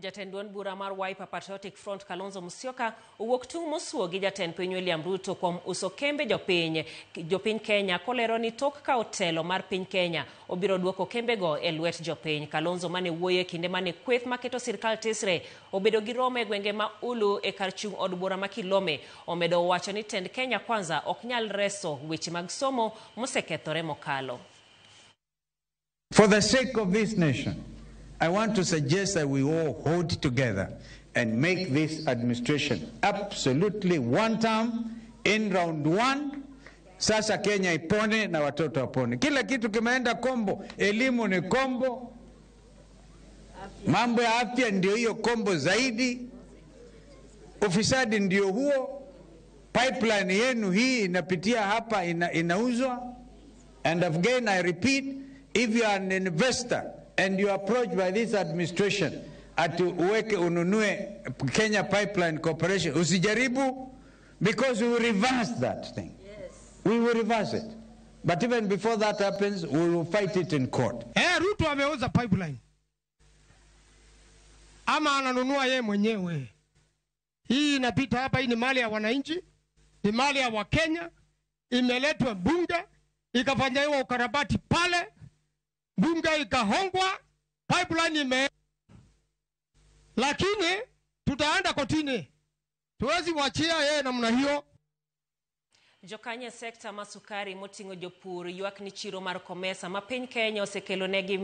Jatend duond bura mar Wiper Patriotic Front Kalonzo Musyoka owuok tung' mosuo gi jatend piny William Ruto kuom uso kembe jopiny Kenya kolero ni tok kawo telo mar piny Kenya obiro duoko kembego e lwet jopiny. Kalonzo mane wuoyo e kinde mane kweth maketo sirkal tesre obedo gi romo e gwenge ma Ulu e kar chung' od bura ma Kilome omedo wacho ni tend Kenya Kwanza ok nyal reso weche mag somo mosekethore mokalo. For the sake of this nation, I want to suggest that we all hold together and make this administration absolutely one term in round one. Sasa Kenya ipone na watoto wapone. Kila kitu kimeenda kombo, elimu ni kombo, mambo ya afya ndio hiyo kombo zaidi, ufisadi ndio huo, pipeline yenu hii inapitia hapa inauzwa. And again I repeat, if you are an investor and you are approached by this administration ati uweke ununue Kenya Pipeline Corporation, usijaribu, because we will reverse that thing. Yes. We will reverse it. But even before that happens, we will fight it in court. Ruto ameuza pipeline. Ama ananunua yeye mwenyewe. Hii inapita hapa, hii ni mali ya wananchi, ni mali ya Wakenya, imeletwa bunge, ikafanyiwa ukarabati pale, bunge ikahongwa, pipeline ime, lakini tutaenda kotini. Tuwezi wachia yeye namna hiyo. Jokanye sekta ma sukari moting'o jopur ywak ni chiro mar Comesa ma piny Kenya osekelo negi.